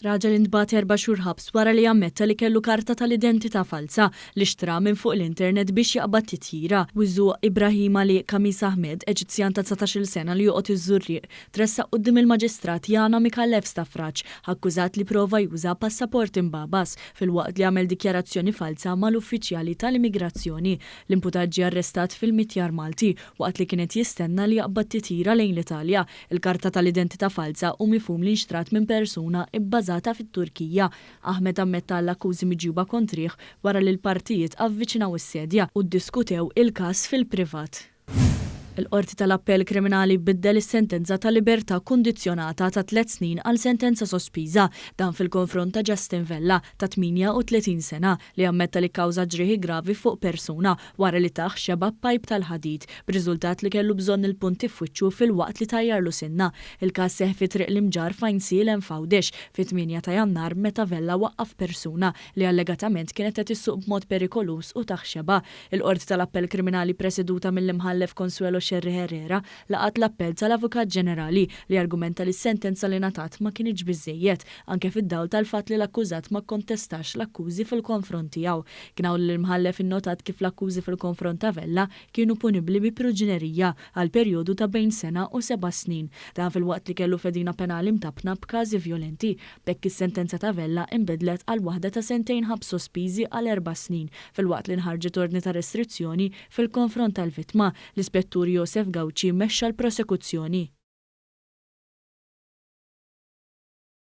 Raġel intbagħat erba' xhur ħabs wara li ammetta li kellu karta tal-identità falza li xtra minn fuq l-internet biex jaqbad titjira. Wiżu Ibrahim Ali Khamis Ahmed, Eġizzjan ta' 19-il sena li joqgħod iż-Żurrieq, tressaq quddiem il-Maġistrat Yana Micallef Stafrace, akkużat li prova juża passaport imbagħbas filwaqt li għamel dikjarazzjoni falza mal-uffiċjali tal-immigrazzjoni. L-imputat ġie arrestat fil-Mitjar Malti waqt li kien qed jistenna li jaqbad titjira lejn l-Italja. Il-karta tal-identità falza hu mifhum li nxtrat minn persuna bbażata fit-Turkija. Ahmed ammetta għall-akkużi miġjuba kontrih wara li l-partijiet avviċinaw is-sedja u ddiskutew il-każ fil-privat. Il-Qorti tal-Appell Kriminali biddel is-sentenza ta' libertà kundizzjonata ta' tliet snin għal sentenza sospiża, dan fil-konfront ta' Justin Vella, ta' 38 sena, li ammetta li kkawża ġrieħi gravi fuq persuna wara li tah xebgħa b'pajp tal-ħadid, b'riżultat li kellu bżonn il-punti f'wiċċu filwaqt li tajjarlu sinna. Il-każ seħħ fi Triq l-Imġarr f'Għajnsielem f'Għawdex fit-tmienja ta' Jannar meta Vella waqqaf persuna li allegatament kienet qed issuq b'mod perikoluż u tah xebgħa. Il-Qorti tal-Appell Kriminali preseduta mill-Imħallef Consuelo Scerri Herrera laqgħet l-appell tal-Avukat Ġenerali li argumenta li s-sentenza li ngħatat ma kinitx biżżejjed anke fid-dawl tal-fatt li l-akkużat ma kkontestax l-akkużi fil-konfront tiegħu. Kien hawn li l-Imħallef innotat kif l-akkużi fil-konfront ta' Vella kienu punibbli bi pruġinerija għal perjodu ta' bejn sena u seba' snin. Dan filwaqt li kellu fedina penali mtappna b'każi vjolenti. B'hekk is-sentenza ta' Vella inbidlet għal waħda ta' sentejn ħabs sospiżi għal erba' snin filwaqt li nħarġet ordni ta' restrizzjoni fil-konfront tal-vittma. L-Ispettur Josef Gauci mexxa l-prosekuzzjoni.